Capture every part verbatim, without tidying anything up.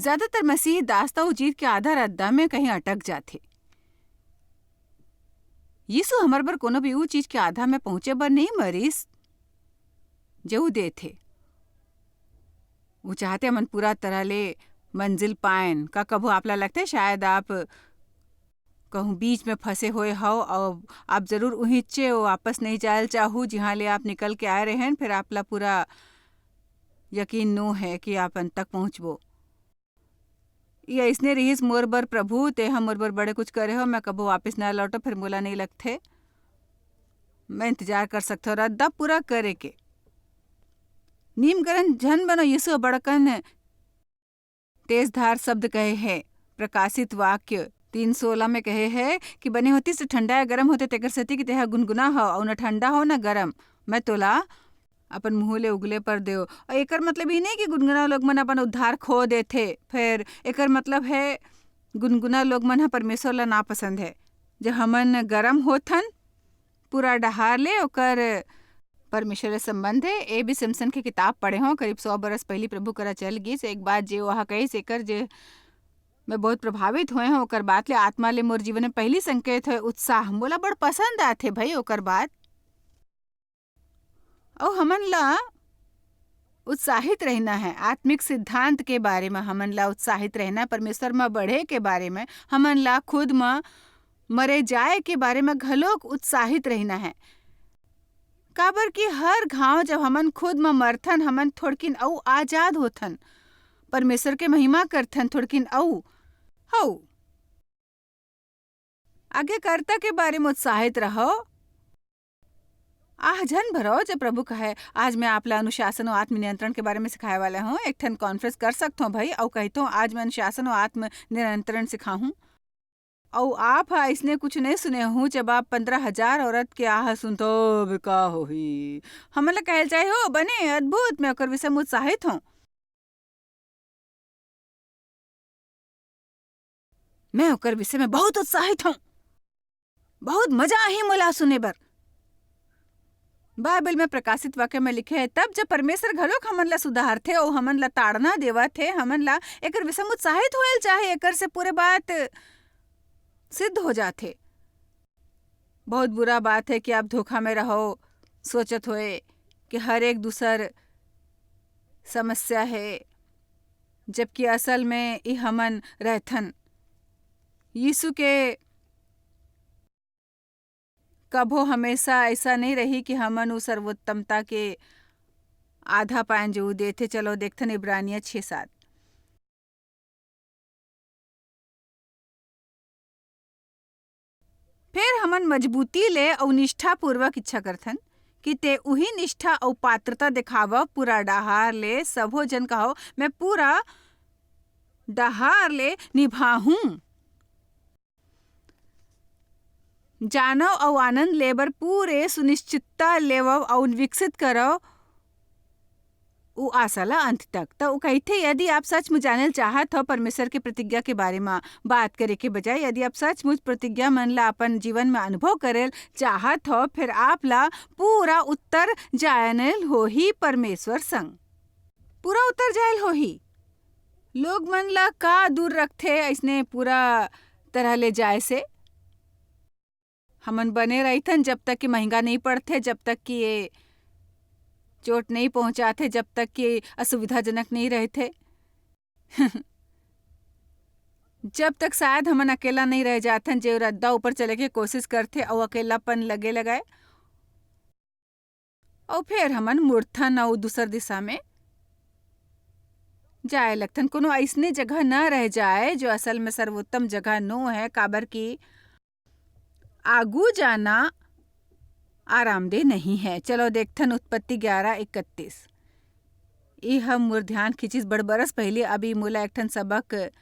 ज्यादातर मसीही दास त ओ चीज के आधा रद्दा में कहीं अटक जाथे। यीशु हमर बर कोनो भी ऊ चीज के आधा में पहुंचे बर नहीं मरिस, जे ऊ देथे। वो चाहते हमन पूरा तरह ले मंजिल पाएन। का कभू आपला लगथे शायद आप कहूँ बीच में फंसे हुए हव और आप जरूर उहिचे वापस नहीं जायल चाहू, जिहाँ ले आप निकल के आए रहेन, फिर आपला पूरा यकीन नो है कि आप अंत तक पहुँचबो। ये अइसने रिहिस मोर बर, "प्रभु, तेहा मोर बर बड़े कुछ करे हो, मैं कभू वापस ना लौटो, फिर मोला नहीं लगथे, मैं इंतजार कर सकथो रद्दा पूरा करे के।" नीम गरम झन बनो, यीशु बड़कन तेज धार शब्द कहे है। प्रकाशित वाक्य तीन सोलह में कहे है कि बने होती से ठंडा या गरम होते, तेकर सेती कि तेहा गुनगुना हो, अउ न ठंडा हो, न गरम। मैं तोला अपन मुंह ले उगले पर देव। अउ एकर मतलब ई नहीं कि गुनगुना लोग मन अपन उद्धार खो देथे। फिर एकर मतलब है, गुनगुना लोग मन ह परमेश्वर ला नापसंद है। जब हमन गरम होथन, पूरा डहार ले ओकर परमेश्वर ले संबंध है। ए बी सिम्पसन के किताब पढ़े हों, करीब सौ बरस पहिली प्रभु करा चल गिस। एक बात जे ओहा कहिस, एकर जे मैं बहुत प्रभावित होए हों, ओकर बात ले आत्मा ले मोर जीवन में पहिली संकेत होए उत्साह। मोला बड़ पसंद आथे भई ओकर बात। अउ हमन ला उत्साहित रहना है, आत्मिक सिद्धांत के बारे में हमन ला उत्साहित रहना है, परमेश्वर में बढ़े के बारे में, हमन ला खुद में मरे जाए के बारे में घलोक उत्साहित रहना है। काबर कि हर घाव जब हमन खुद में मरथन, हमन थोड़किन अउ आजाद होथन, परमेश्वर के महिमा करथन थोड़किन अउ। हऊ, आज्ञाकारिता के बारे में उत्साहित रहो। आह झन भरो, जब प्रभु कहे, "आज मैं आप ला अनुशासन और आत्मनियंत्रण के बारे में सिखाए वाला हूँ, एक ठन कॉन्फ्रेंस कर सकथो भाई, अउ कहथो, आज मैं अनुशासन और आत्मनियंत्रण सिखाहूँ।" अउ आप हा अइसने कुछ नहीं सुने हूँ, जब आप पंद्रह हजार औरत के आह सुनथो, "अब का होही?" हमन ला कहल जाए, "हो, बने, अद्भुत, मैं ओकर विषय में उत्साहित हूँ।" मैं ओकर विषय में बहुत उत्साहित हूँ। बहुत मजा आही मोला सुने बर। बाइबल में प्रकाशित वाक्य में लिखे है, तब जब परमेश्वर घलोक हमन ला सुधारथे, अउ हमन ला ताड़ना देवत हे, हमन ला एकर विषय में उत्साहित होयल चाहे, एकर से पूरे बात सिद्ध हो जाथे। बहुत बुरा बात है कि आप धोखा में रहो, सोचत होए कि हर एक दूसर समस्या है, जबकि असल में ई हमन रहथन। यीशु के कभो हमेशा ऐसा नहीं रही कि हमन उ सर्वोत्तमता के आधा पाएन जो उ देथे। चलो देखथन इब्रानिया छः सात। फेर हमन मजबूती ले अउ निष्ठापूर्वक इच्छा करथन कि ते उही निष्ठा अउ पात्रता देखावव, पूरा डहार ले सबो झन कहव, "मैं पूरा डहार ले निभाहूं।" जानव अउ आनंद लेबर पूरे सुनिश्चितता लेवव अउ विकसित करव उ आशा ला अंत तक। त उ कहिथे, यदि आप सचमुच जानल चाहत हव परमेश्वर के प्रतिज्ञा के बारे म बात करे के बजाय, यदि आप सचमुच प्रतिज्ञा मन ला अपन जीवन म अनुभव करल चाहत हव, फिर आप ला पूरा उत्तर जानल होही परमेश्वर संग। पूरा उत्तर जानल होही। लोग मन ला का दूर रखथे अइसने पूरा तरह ले जाए से? हमन बने रहिथन, जब तक कि महंगा नहीं पड़थे, जब तक कि ये चोट नहीं पहुंचाथे, जब तक कि असुविधाजनक नहीं रहथे। जब तक शायद हमन अकेला नहीं रह जाथन, जे रद्दा ऊपर चले के कोशिश करथे अउ अकेलापन लगे लगाए, अउ फेर हमन मुड़थन अउ दूसर दिशा में जाए लगथन। कोनो अइसने जगह न रह जाए, जो असल में सर्वोत्तम जगह नो है, काबर कि आगू जाना आरामदेह नहीं है। चलो देखथन उत्पत्ति ग्यारह इकतीस। ई ह मोर ध्यान खींचिस बड़ बरस पहिली। अभी मोला एक ठन सबक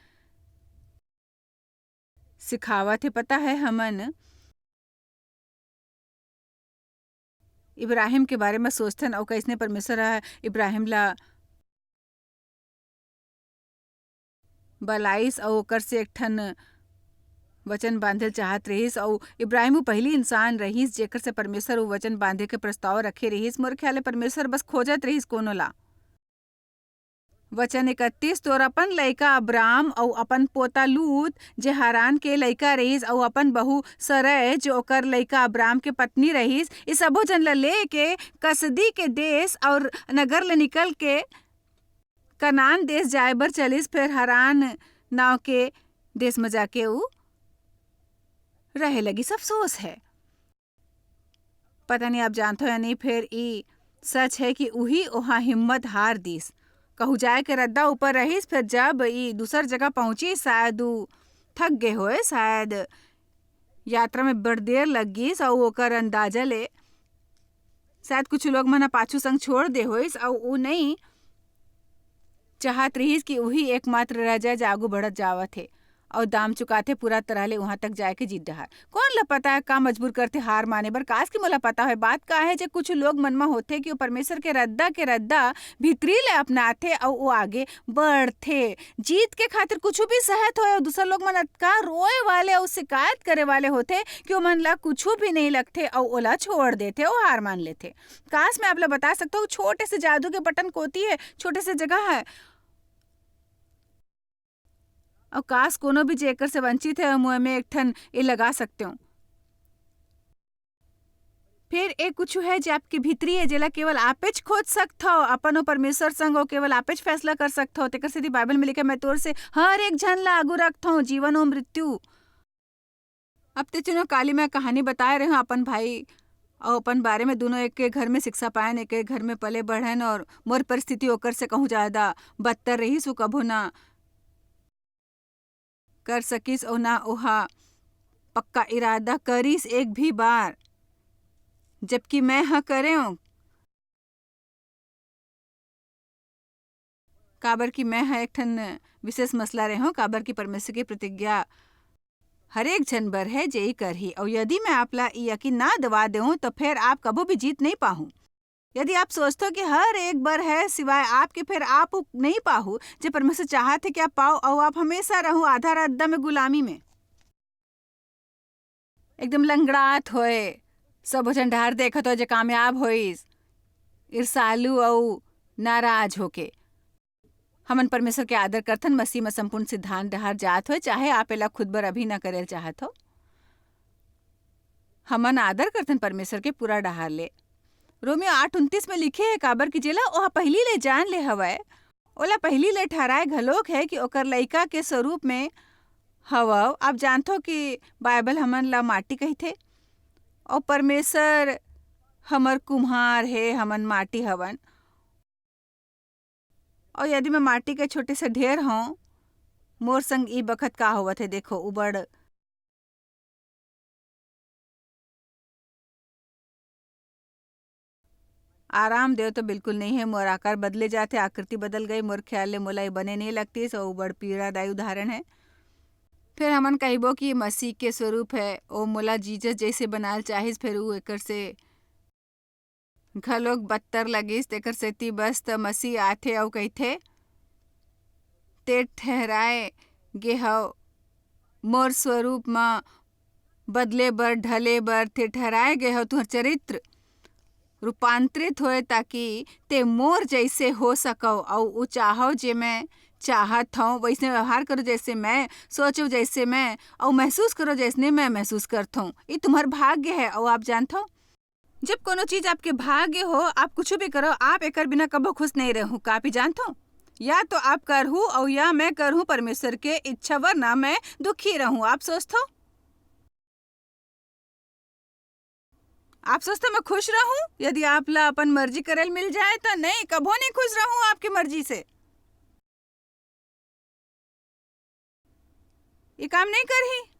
सिखावत हे। पता है, हमन इब्राहिम के बारे म सोचथन अउ कइसने परमेश्वर ह इब्राहिम ला बलाइस अउ ओकर से एक ठन वचन बांधे ल चाहत रहिस, अउ इब्राहिम वो पहिली इंसान रहिस, जेकर से परमेश्वर वो वचन बांधे के प्रस्ताव रखे रहिस। मोर ख्याल ले परमेश्वर बस खोजत रहिस कोनो ला। वचन इकतीस, तोर अपन लइका अब्राम अऊ अपन पोता लूत, जे हारान के लइका रहिस, अऊ अपन बहू सरै, जो ओकर लइका अब्राम के पत्नी रहिस, ई सबो झन ला लेके कसदी के देस अऊ नगर ले निकल के कनान देस जाए बर चलिस। फेर हारान नांव के देस म जाके ऊ रहे लगिस। अफसोस हे। पता नहीं आप जानथो या नहीं, फेर ई सच हे कि उही ओहा हिम्मत हार दिस। कहूँ जाए के रद्दा ऊपर रहिस, फेर जब ई दूसर जगह पहुँचिस, शायद ऊ थक गे होय, शायद यात्रा में बड़ देर लग गिस, अऊ ओकर अंदाजा ले शायद कुछ लोग मन ह पाछू संग छोड़ दे होइस, अऊ ऊ नहीं चाहत रहिस कि उही एकमात्र रह जाए, जे आगू बढ़त जावत हे अऊ दाम चुकाथे, पूरा तरह ले उहाँ तक जाए के जीत डहार। कोन ला पता हे का मजबूर करथे हार माने बर? काश कि मोला पता होय। बात का हे, जे कुछ लोग मन म होथे कि वो परमेश्वर के रद्दा के रद्दा भीतरी ले अपनाथे अऊ वो आगे बढ़थे। जीत के खातिर कुछ भी सहत होय, अऊ दूसर लोग मन अतका रोए वाले अऊ शिकायत करे वाले होथे कि ओमन ला कुछ भी नहीं लगथे अऊ ओला छोड़ देथे, अऊ हार मान लेथे। काश मैं आप ला बता सकता हूँ, छोटे से जादू के बटन कोती हे, छोटे से जगह हे। अऊ काश कोनो भी जे एकर से वंचित हे, मुँह में एक ठन ये लगा सकते हो। फेर ए कुछु हे जे आपके भीतरी हे, जेला केवल आपेच खोज सकथव, अपन अऊ परमेश्वर संग, अऊ केवल आपेच फैसला कर सकथव। तेकर सेती बाइबल में लिखे, "मैं तोर से हर एक झन ला आगू रखथव, जीवन अऊ मृत्यु।" अब ते चुनो, काली मैं कहानी बताए रहे हूँ अपन भाई अऊ अपन बारे में, दोनों एक के घर में शिक्षा पायन, एक के घर में पले बढ़न, अऊ मोर परिस्थिति ओकर से कहूँ ज्यादा बदतर रहिस, वो कभू ना कर सकिस, अऊ ना ओहा पक्का इरादा करिस एक भी बार, जबकि मैं ह करेंव। काबर कि मैं ह एक ठन विशेष मसला रेहों, काबर कि परमेश्वर के प्रतिज्ञा हरेक झन बर हे, जे ई करही। अऊ यदि मैं आप ला ई यकीन ना दिवा देहूं, तो फेर आप कभू भी जीत नहीं पाहू। यदि आप सोचथो कि हर एक बर हे सिवाय आपके, फेर आप उ नहीं पाहू, जे परमेश्वर चाहत हे कि आप पाओ, अऊ आप हमेशा रहू आधा रद्दा में गुलामी में। एकदम लंगड़ात होए, सबो झन डहार देखत होए जे कामयाब होइस, ईर्षालु अऊ नाराज होके। हमन परमेश्वर के आदर करथन, मसीह म संपूर्ण सिद्धांत डहार जात होए, चाहे आप एला खुद बर अभी न करे ल चाहत हो। हमन आदर करथन परमेश्वर के पूरा डहार ले। रोमियो आठ उनतीस में लिखे हे, काबर कि जेला ओह पहिली ले जान ले हवय, ओला पहिली ले ठहराए घलोक हे कि ओकर लइका के स्वरूप में हवव। आप जानथो कि बाइबल हमन ला माटी कहिथे, अऊ परमेश्वर हमर कुम्हार हे, हमन माटी हवन। अऊ यदि मैं माटी के छोटे से ढेर हूँ, मोर संग ई बखत का होवत हे, देखो, उबड़ आराम देव तो बिल्कुल नहीं है। मोर आकार बदले जाथे, आकृति बदल गई। मोर ख्याल ले मोला ये बने नहीं लगतीस, अऊ बड़ पीड़ादायी उदाहरण है। फिर हमन कहिबो कि मसीह के स्वरूप है, ओ मोला जीसस जैसे बनाल चाहिस, फिर ऊ एकर से घलोक बदतर लगिस। तेकर सेती बस त मसीह आथे अऊ कहिथे, "ते ठहराए गे हव मोर स्वरूप म बदले बर, ढले बर, ते ठहराए गे हव, तुहर चरित्र रूपांतरित होए, ताकि ते मोर जैसे हो सकव अऊ ऊ चाहव, जे मैं चाहत हव, वैसने व्यवहार करो, जैसे मैं सोचव, जैसे मैं, अऊ महसूस करो, जैसने मैं महसूस करथव। ई तुम्हर भाग्य है।" अऊ आप जानथव, जब कोनो चीज आपके भाग्य हो, आप कुछ भी करो, आप एकर बिना कभो खुश नहीं रहू। का आप ई जानथो? या तो आप करहू अऊ या मैं करहू परमेश्वर के इच्छा, वरना मैं दुखी रहूं। आप सोचथो, आप सोचथो मैं खुश रहूं? यदि आप ला अपन मर्जी करे ल मिल जाए, तो नहीं, कभो नहीं खुश रहूं आपके मर्जी से। ये काम नहीं करही।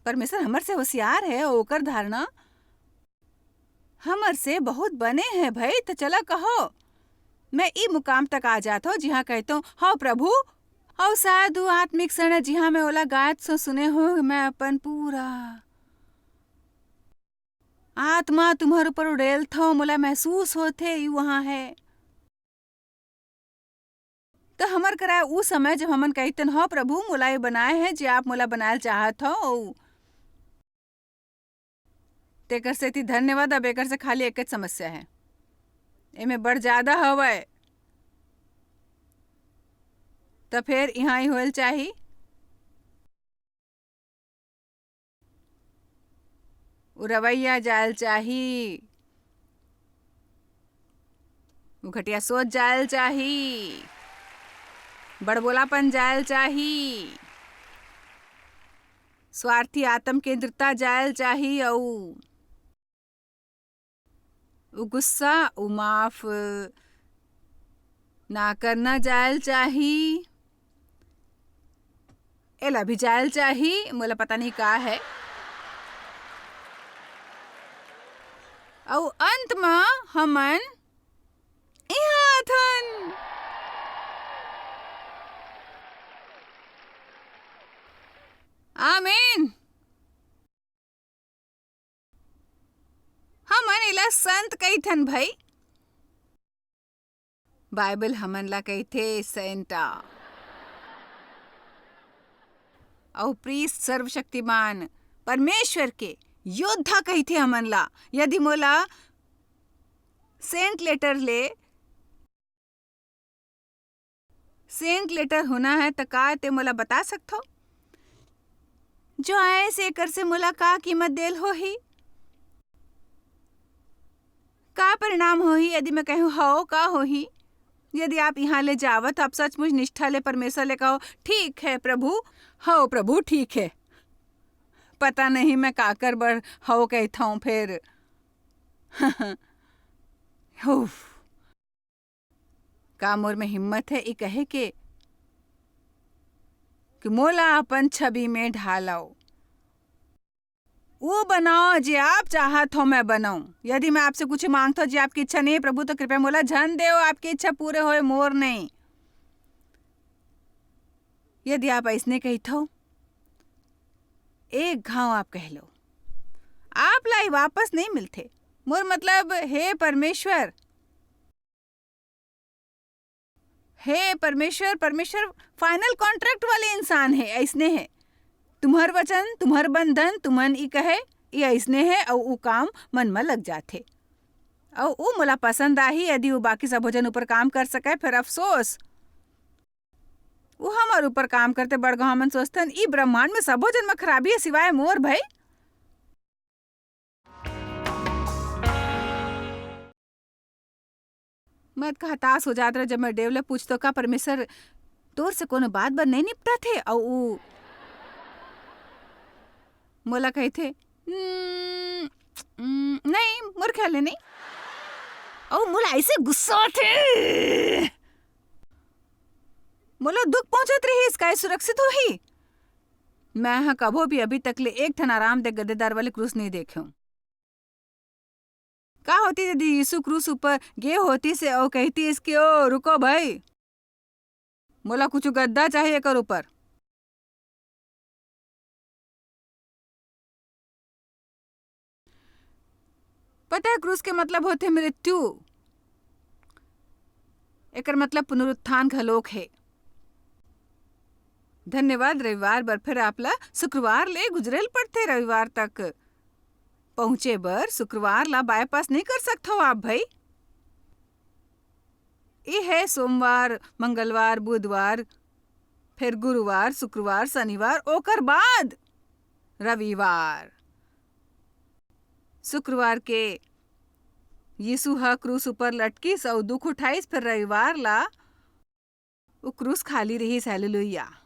परमेश्वर हमर से होशियार है, ओकर धारणा हमर से बहुत बने है भाई। तो चला कहो, मैं ई मुकाम तक आ जात हो, जिहाँ कहत हो, "हव प्रभु," अऊ शायद वो आत्मिक क्षण है, जिहाँ मैं ओला गायत सो सुने हो, मैं अपन पूरा आत्मा तुम्हर ऊपर उड़ेलथव, मोला महसूस होथे, ई वहाँ है। त हमर करा उ समय, जब हमन कहितन, "हव प्रभु, मोला ये बनाए हे, जे आप मोला बनाए ल चाहत हव," अउ तेकर सेती धन्यवाद। अब एकर से खाली एकच समस्या हे, एमे बड़ जादा हवय। त फेर इहाँ ही होएल चाही। उ रवैया जायल चाही, उ घटिया सोच जायल चाही, बड़बोलापन जायल चाही, स्वार्थी आत्म केंद्रता जायल चाही, अउ उ गुस्सा, उ माफ ना करना जायल चाही, एला भी जायल चाही, मोला पता नहीं का है। अउ अंत म हमन इहाँ आथन। आमीन। हमन एला संत कहिथन भई। बाइबल हमन ला कहिथे सेंटा। अउ प्रीस्ट सर्वशक्तिमान परमेश्वर के योद्धा कहिथे हमन ला। यदि मोला सेंट लेटर ले सेंट लेटर होना है, त का ते मोला बता सकथो? जो आयस एकर से मोला का कीमत देल होही? का परिणाम होही यदि मैं कहूँ हव, का होही? यदि आप इहाँ ले जावत, आप सचमुच निष्ठा ले परमेश्वर ले कहो, "ठीक है प्रभु, हव प्रभु, ठीक है।" पता नहीं मैं काकर बर हव कहथव फेर। उफ। का मोर में हिम्मत है ई कहे के कि मोला अपन छवि में ढालव? वो बनाओ जे आप चाहत हो मैं बनाऊं। यदि मैं आपसे कुछ मांगता हूं जे आपकी इच्छा नहीं है प्रभु, तो कृपया मोला झन देव, आपकी इच्छा पूरे होए, मोर नहीं। यदि आप ऐसने कहित हो, एक घाव आप कह लो, आप लाई वापस नहीं मिलते। मोर मतलब, हे परमेश्वर, हे परमेश्वर, परमेश्वर final contract वाले इंसान हे, ऐसने हे। तुम्हर वचन, तुम्हर बंधन, तुमन ई कहे, ई ऐसने हे, अउ ऊ काम मन म लग जाथे। अउ ऊ मोला पसंद आही, यदि ऊ बाकी सबो झन ऊपर काम कर सके, फेर अफसोस। ऊ हमर ऊपर काम करथे, बड़गांव मन सोचथन, ई ब्रह्मांड में सबो झन म खराबी हे, सिवाय मोर भई। मैं अतका हताश हो जात रहे, जब मैं डेव ले पूछतो, "का परमेश्वर तोर से कोनो बात बर नहीं निपटत हे?" अउ ऊ मोला कहिथे, "हम्म, हम्म, नहीं, मोर ख्याल ले नहीं।" अउ मोला ऐसे गुस्सा आथे, मोला दुख पहुंचत रहिस, काय सुरक्षित होही? मैं ह कभो भी अभी तक ले एक ठन आराम दे गद्देदार वाले क्रूस नहीं देखे हूं। का होती यदि यीशु क्रूस ऊपर गे होती से अउ कहती इसके, "ओ, रुको भाई, मोला कुछ गद्दा चाहिए एकर ऊपर।" पता है, क्रूस के मतलब होथे मृत्यु। एकर मतलब पुनरुत्थान घलोक हे। धन्यवाद, रविवार बर फेर आप ला शुक्रवार ले गुजरेल पड़थे रविवार तक। पहुंचे बर शुक्रवार ला बाईपास नहीं कर सकथव आप भाई। ये है सोमवार, मंगलवार, बुधवार, फिर गुरुवार, शुक्रवार, शनिवार, ओकर बाद रविवार। शुक्रवार के यीशु ह क्रूस ऊपर लटकिस अउ दुख उठाइस, फिर रविवार ला वो क्रूस खाली रहिस। हालेलुया।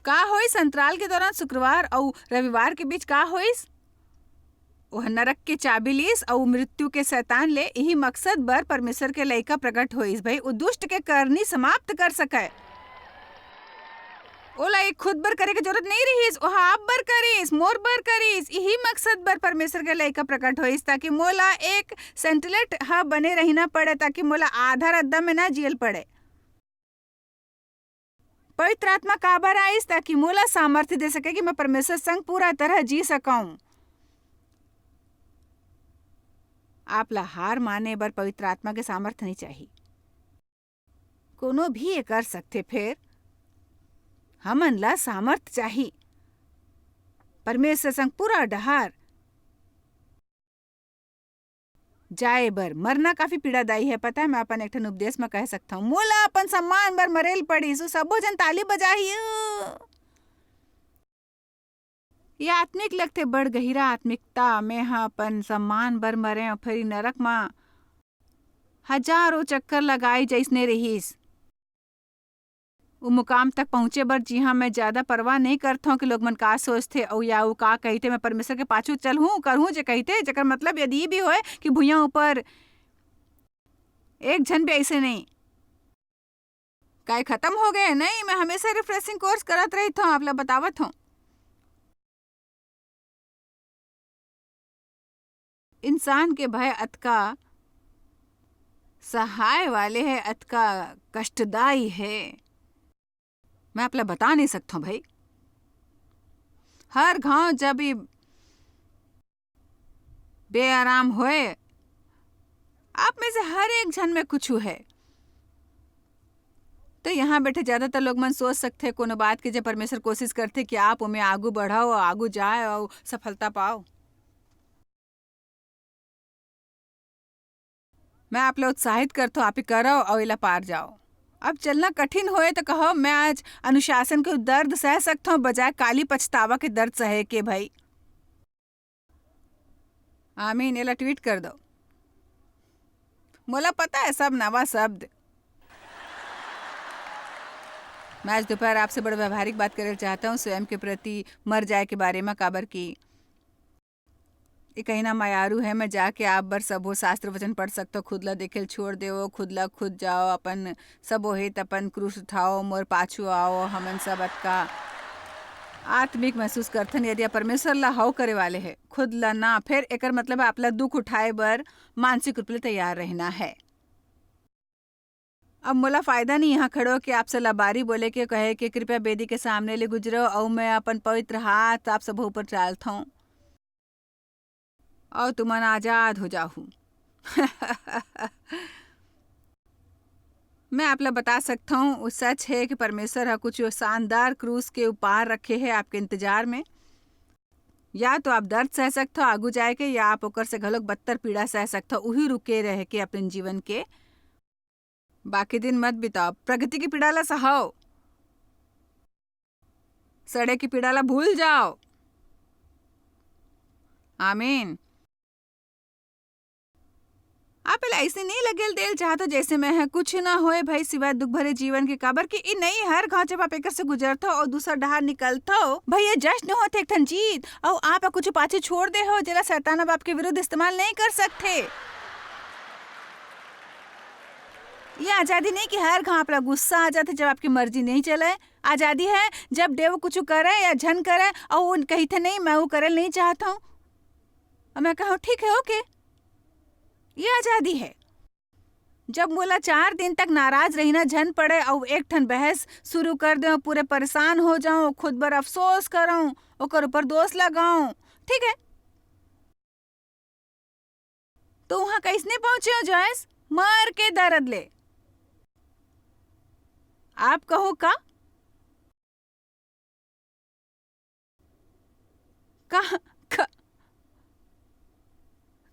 का होइस अंतराल के दौरान शुक्रवार अउ रविवार के बीच का होइस? ओह नरक के चाबी लीस अउ मृत्यु के शैतान ले इही मकसद बर परमेश्वर के लइका प्रकट होइस, भई, वो दुष्ट के करनी समाप्त कर सकय। ओला एक खुद बर करे के जरूरत नहीं रहिस, ओहा आप बर करिस, मोर बर करिस। इही मकसद बर परमेश्वर के लइका प्रकट होइस, ताकि मोला एक सेंटलेट ह बने रहिना पड़े, ताकि मोला आधा रद्दा में ना जियल पड़े। पवित्र आत्मा काबर आइस? ताकि मोला सामर्थ्य दे सके कि मैं परमेश्वर संग पूरा तरह जी सकऊं। आप ला हार माने बर पवित्र आत्मा के सामर्थ्य नहीं चाही। कोनो भी ये कर सकथे, फेर हमन ला सामर्थ्य चाही। परमेश्वर संग पूरा डहार जाए बर मरना काफी पीड़ादायी है, पता है? मैं अपन एक ठन उपदेश म कह सकता हूँ, मोला अपन सम्मान बर मरेल पड़िस, सबो झन ताली बजाही। ये आत्मिक लगथे, बड़ गहिरा आत्मिकता। मैं ह अपन सम्मान बर मरे, अउ फेर नरक म हजारों चक्कर लगाई जइसने रहिस। उ मुकाम तक पहुँचे बर, जिहाँ मैं ज्यादा परवाह नइ करथौं कि लोग मन का सोचथे अउ या उ का कहिथे। मैं परमेश्वर के पाछू चलहूँ, करहूँ जे कहिथे, जेकर मतलब यदि ई भी होय कि भुइयां ऊपर एक झन भी अइसे नइ। काय खत्म हो गए? नहीं, मैं हमेशा refreshing course करत रहिथौं, आप ला बतावत हौं। इंसान के भय अतका सहाय वाले है, अतका कष्टदायी है, मैं आप ला बता नहीं सकता भाई। हर घाव जब ये बेआराम होए, आप में से हर एक झन में कुछ है। तो यहाँ बैठे ज्यादातर लोग मन सोच सकथे कोनो बात के, जब परमेश्वर कोशिश करथे कि आप ओमे आगू बढ़ाओ, आगू जाओ और सफलता पाओ। मैं आप ला उत्साहित करथो, आप ही करो और इला पार जाओ। अब चलना कठिन होए तो कहो, मैं आज अनुशासन के दर्द सह सकथो, बजाय काली पछतावा के दर्द सहे के भाई। आमीन, एला tweet कर दो। मोला पता है सब नवा शब्द। मैं आज दोपहर आपसे बड़ा व्यवहारिक बात करे चाहता हूँ, स्वयं के प्रति मर जाए के बारे में, काबर की ये कहिना मयारू है। मैं जाके आप बर सबो शास्त्र वचन पढ़ सकता हूँ, खुद ला देखे ल छोड़ देवो, खुद ला खुद जाओ, अपन सबो हित अपन क्रूस उठाओ, मोर पाछू आओ, हमन सब अतका आत्मिक महसूस करथन। यदि आप परमेश्वर ला हव करे वाले है, खुद ला ना, फिर एकर मतलब आप ला दुख उठाए बर मानसिक रूप ले तैयार रहना है। अब मोला फायदा नहीं यहाँ खड़ो के आपसे लबारी बोले के, कहे के कृपया बेदी के सामने ले गुजरो, अउ मैं अपन पवित्र हाथ आप सब ऊपर डालथौं। अउ तुमन आजाद हो जाहू। मैं आप ला बता सकता हूँ, वो सच है कि परमेश्वर ह कुछ शानदार क्रूस के उपहार रखे है आपके इंतजार में। या तो आप दर्द सह सकथो आगू जाए के, या आप ओकर से घलोक बदतर पीड़ा सह सकथो, उही रुके रह के अपन जीवन के बाकी दिन मत बिताओ। प्रगति की पीड़ा ला सहाओ, सड़े की पीड़ा ला भूल जाओ। आमीन। आप एला ऐसे नहीं लगेल देल चाहतो, जैसे मैं है कुछ ना होए भाई, सिवाय दुख भरे जीवन के, काबर कि ई नहीं हर घाव जब आप एकर से गुजरथो और दूसरा डहार निकलथो, भाई ये जश्न होत एक ठन जीत, और आप कुछ पाछे छोड़ दे हो, जेला शैतान अब आपके विरुद्ध इस्तेमाल नहीं कर सकते। ये आजादी नहीं कि हर घाव आप ला गुस्सा आ जाथे जब आपकी मर्जी नहीं चले। आजादी है जब देव कुछ करे या झन करे और वो कहिथे नहीं, मैं वो करे नहीं चाहता हूँ, और मैं कहूँ ठीक है, ओके, ये आजादी है। जब मोला चार दिन तक नाराज रहिना झन पड़े और एक ठन बहस शुरू कर दे, पूरे परेशान हो जाऊं, खुद बर अफसोस करूं, ओकर ऊपर दोष लगाऊं, ठीक है? तो वहां कैसने पहुंचे हो जॉयस? मर के दर्द ले। आप कहो का? का, का,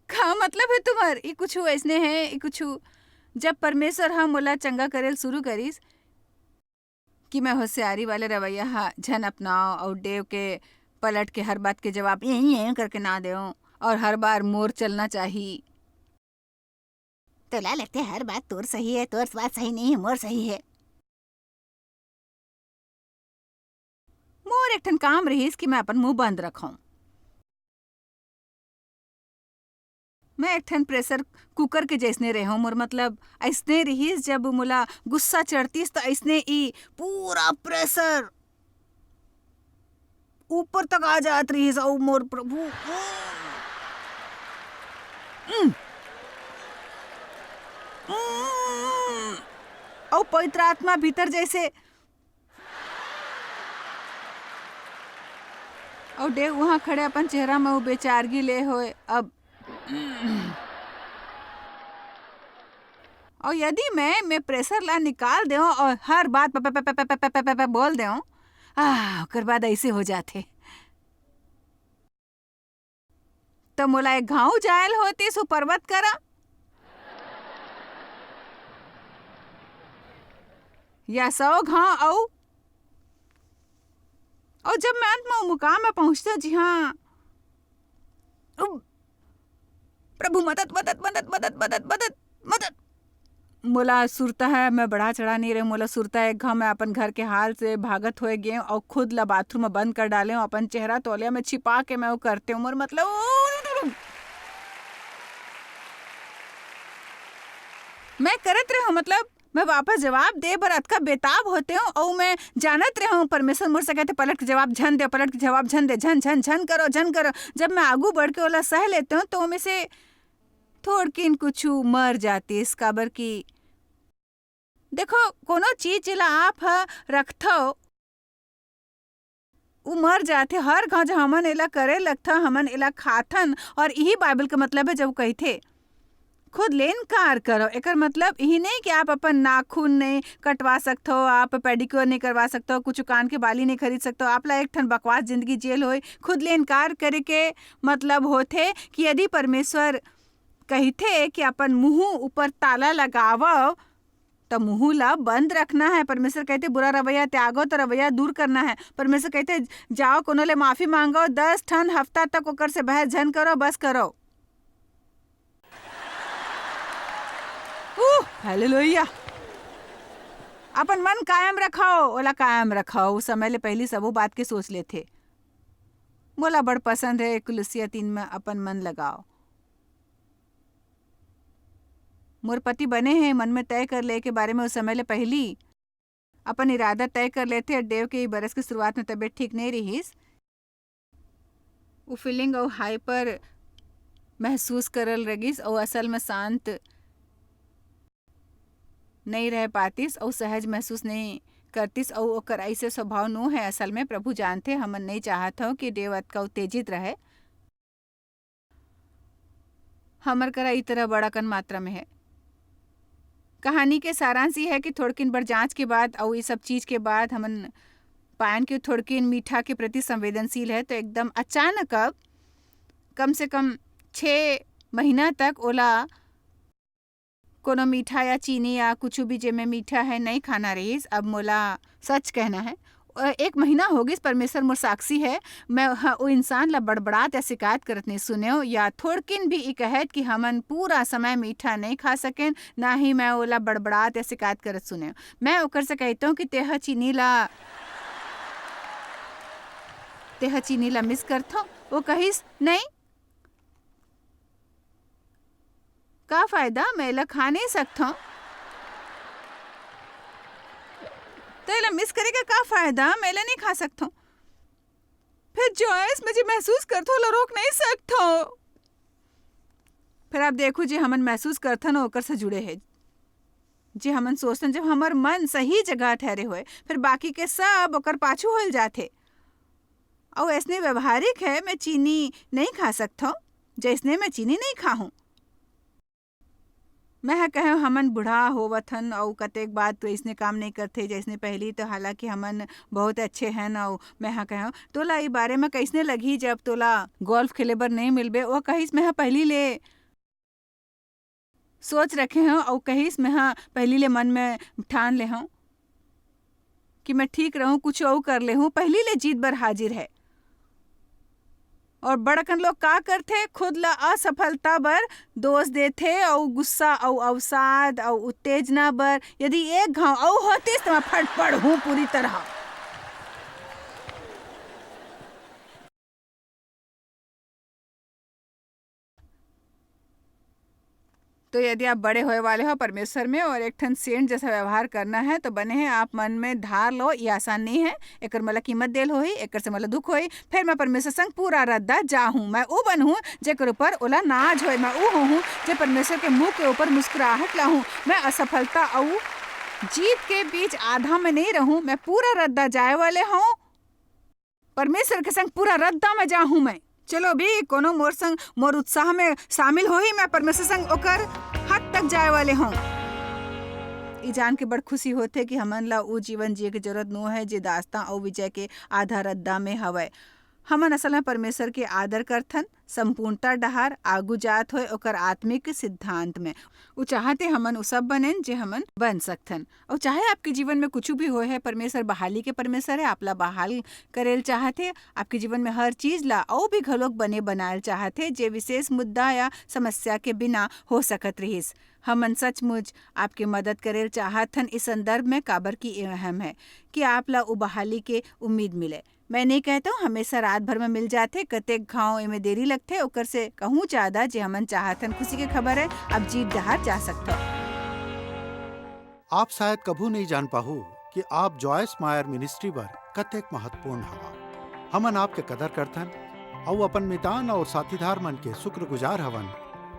का मतलब है तुम्हार? ये कुछ ऐसने है, ये कुछ जब परमेश्वर ह मोला चंगा करेल शुरू करिस कि मैं होशियारी वाले रवैया ह झन अपनाओ और देव के पलट के हर बात के जवाब ये, ये करके ना देव और हर बार मोर चलना चाही। तोला लगथे हर बात तोर सही है, तोर बात सही नहीं है, मोर सही है। मोर एक ठन काम रहिस कि मैं अपन मुंह बंद रखौं। मैं एक ठन प्रेशर कुकर के जैसने रहूं, मोर मतलब ऐसने रहिस, जब मोला गुस्सा चढ़तिस तो ऐसने ई पूरा प्रेशर ऊपर तक आ जात रहिस, अउ मोर प्रभु, उम, उम, अउ पवित्र आत्मा भीतर जैसे, अउ देव वहां खड़े अपन चेहरा में वो बेचारगी ले होए। अब अउ यदि मैं, मैं प्रेशर ला निकाल देव और हर बात प, प, प, प, प, प, प, प, बोल देव, आह, ओकर बाद ऐसे हो जाथे। तो मोला एक घाव जायल होतिस, वो पर्वत करा, या सौ घांव, अउ, अउ जब मैं अंत में वो मुकाम में पहुंचता, जी हाँ, उम, प्रभु, मदद, मदद, मदद, मदद, मदद, मदद, मदद। मोला सुरता है, मैं बढ़ा चढ़ा नहीं रहे, मोला सुरता है, एक घांव मैं अपन घर के हाल से भागत होए गए अउ खुद ला बाथरूम में बंद कर डाले हूँ, अपन चेहरा तौलिया में छिपा के मैं वो करते हूँ, मोर मतलब, मैं करत रहे हूँ, मतलब, मैं वापस जवाब दे बर अतका बेताब होते हूँ, अउ मैं जानत रहे हूँ, परमेश्वर मोर से कहते, "पलट के जवाब झन दे, पलट के जवाब झन दे, झन, झन, झन करो, झन करो।" जब मैं आगू बढ़ के ओला सह लेते हूँ, तो ओमे से थोड़किन कुछु मर जातिस, काबर कि देखो, कोनो चीज जेला आप ह रखथव, उ मर जाथे। हर घांव जब हमन एला करे लगथन, हमन एला खाथन, और इही बाइबल के मतलब है, जब कहिथे, "खुद ले इनकार करो।" एकर मतलब इही नहीं कि आप अपन नाखून नहीं कटवा सकथव, आप पेडिक्योर नहीं करवा सकथव, कुछ कान के बाली नहीं खरीद सकथव, आप ला एक ठन बकवास जिंदगी जेल होए। खुद ले इनकार करे के मतलब होथे कि यदि परमेश्वर कहिथे कि अपन मुंह ऊपर ताला लगावव, त मुंह ला बंद रखना है। परमेश्वर कहते, "बुरा रवैया त्यागो," त रवैया दूर करना है। परमेश्वर कहते, "जाओ, कोनो ले माफी मांगो, दस ठन हफ्ता तक ओकर से बहस झन करो, बस करो।" उह, हालेलुया। अपन मन कायम रखो, ओला कायम रखो। उस समय ले पहली सबो बात के सोच लेथे। मोला बड़ पसंद है कुलुसिया तीन में, "अपन मन लगाओ।" मोर पति बने हे, मन में तय कर ले के बारे में उस समय ले पहली अपन इरादा तय कर लेथे। देव के ई बरस के शुरुआत में तबीयत ठीक नहीं रहिस। उ फीलिंग अउ हाइपर महसूस करल रगिस अउ असल में शांत नहीं रह पातिस अउ सहज महसूस नहीं करतिस अउ ओकर ऐसे स्वभाव नो है। असल में प्रभु जानथे, हमन नहीं चाहत हव कि देव अतका उत्तेजित रहे। हमर करा ई तरह बड़ाकन मात्रा में है। कहानी के सारांश ये है कि थोड़किन बर जांच के बाद अउ ये सब चीज के बाद हमन पायन कि थोड़किन मीठा के प्रति संवेदनशील है, तो एकदम अचानक अब कम से कम छः महीना तक ओला कोनो मीठा या चीनी या कुछ भी जेमे मीठा है, नहीं खाना रहिस। अब मोला सच कहना है, अ, एक महीना हो गिस, परमेश्वर मोर साक्षी है, मैं ह-, ओ इंसान ला बड़बड़ात या शिकायत करत नहीं सुनेव, या थोड़किन भी ई कहत कि हमन पूरा समय मीठा नहीं खा सकेन, ना ही मैं ओला बड़बड़ात या शिकायत करत सुनेव। मैं ओकर से कहत हूँ कि तेह चीनी ला, तेह चीनी ला मिस करथो। वो कहिस, "नहीं, का फायदा, मैं एला खा नहीं सकथों।" तो एला मिस करे का का फायदा, मैं एला नहीं खा सकथों। फिर जॉयस, मैं जे महसूस करथों, ओला रोक नहीं सकथों। फिर आप देखो, जे हमन महसूस करथन, ओकर से जुड़े है। जे हमन सोचथन, जब हमर मन सही जगह ठहरे होए, फिर बाकी के सब ओकर पाछू होल जाथे। अउ ऐसने व्यवहारिक है, मैं चीनी नहीं खा सकथों, जैसने मैं चीनी नहीं खाहूं। मैं ह कहेंव, हमन बूढ़ा होवत हन अउ कतेक बार तो अइसने काम नइ करथे जइसने पहिली, तो हालांकि हमन बहुत अच्छे हन। अउ मैं ह कहेंव, "तोला ई बारे म कइसने लगही, जब तोला गोल्फ खेले बर नइ मिलबे?" वो कहिस, "मैं ह पहिली ले सोच रखे हंव," अउ कहिस, "मैं ह पहिली ले मन में ठान ले हंव कि मैं ठीक रहूं, कुछ अउ कर ले हूं, पहिली ले जीत बर हाजिर है।" और बड़कन लोग का करथे, खुद ला असफलता बर दोष देथे अउ गुस्सा अउ अवसाद अउ उत्तेजना बर, यदि एक घाव अउ होतिस, त मैं फट पड़हूं पूरी तरह। तो यदि आप बड़े होए वाले हो परमेश्वर में और एक ठन सेंट जैसा व्यवहार करना है, तो बने है आप मन में धार लो, ये आसान नहीं है। एकर मला कीमत देल होही, एकर से मला दुख होही। फिर मैं परमेश्वर संग पूरा रद्दा जाहूं। मैं ऊ बनहूं, जेकर ऊपर ओला नाज होए। मैं ऊ होहूं, जे परमेश्वर के मुंह के ऊपर मुस्कुराहट लाहूं। मैं असफलता अऊ जीत के बीच आधा में नहीं रहूं। मैं पूरा रद्दा जाए वाले हूं। परमेश्वर के संग पूरा रद्दा में जाहूं मैं। चलो भी, कोनो मोर संग, मोर उत्साह में शामिल होही, मैं परमेश्वर संग ओकर हद तक जाए वाले हूं। ई जान के बड़ खुशी होथे कि हमन ला ऊ जीवन जिए के जरूरत नो है, जे दासता अऊ विजय के आधा रद्दा में हवय। हमन असल में परमेश्वर के आदर करथन, संपूर्णता डहार आगू जात होय ओकर आत्मिक सिद्धांत में। उ चाहथे हमन उ सब बनेन जे हमन बन सकथन। अउ चाहे आपके जीवन में कुछ भी होय है, परमेश्वर बहाली के परमेश्वर है, आपला बहाल करेल चाहथे। आपके जीवन में हर चीज ला अउ भी घलोक बने बनायल चाहथे, जे विशेष मुद्दा या समस्या के बिना हो सकत रहिस। हमन सचमुच आपके मदद करेल चाहत हन इस संदर्भ में, काबर कि ये अहम है कि आप ला उ बहाली के उम्मीद मिले। मैं नहीं कहता हूँ हमेशा रात भर में मिल जाथे, कतेक घाव एमे देरी लगथे, ओकर से कहूँ ज्यादा जे हमन चाहत हन खुशी के खबर है, अब जीत डहार जा सकथो। आप शायद कभू नहीं जान पाहू कि आप जॉयस मायर मिनिस्ट्री बर कतेक महत्वपूर्ण हवा। हमन आपके कदर करथन अउ अपन मितान और साथीदार मन के शुक्रगुजार हवन,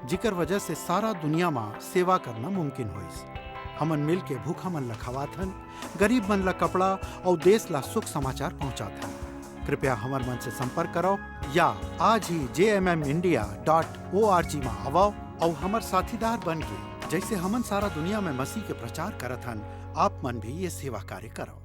जिकर वजह से सारा दुनिया मा सेवा करना मुमकिन होइस। हमन मिल के भूखा मन ला खवाथन, गरीब मन ला कपड़ा अउ देश ला सुख समाचार पहुंचाथन। कृपया हमर मन से संपर्क करो या आज ही जे M M India dot O R G मा आवो अउ हमर साथीदार बन के, जैसे हमन सारा दुनिया में मसीह के प्रचार करत हन, आप मन भी ये सेवा कार्य करो।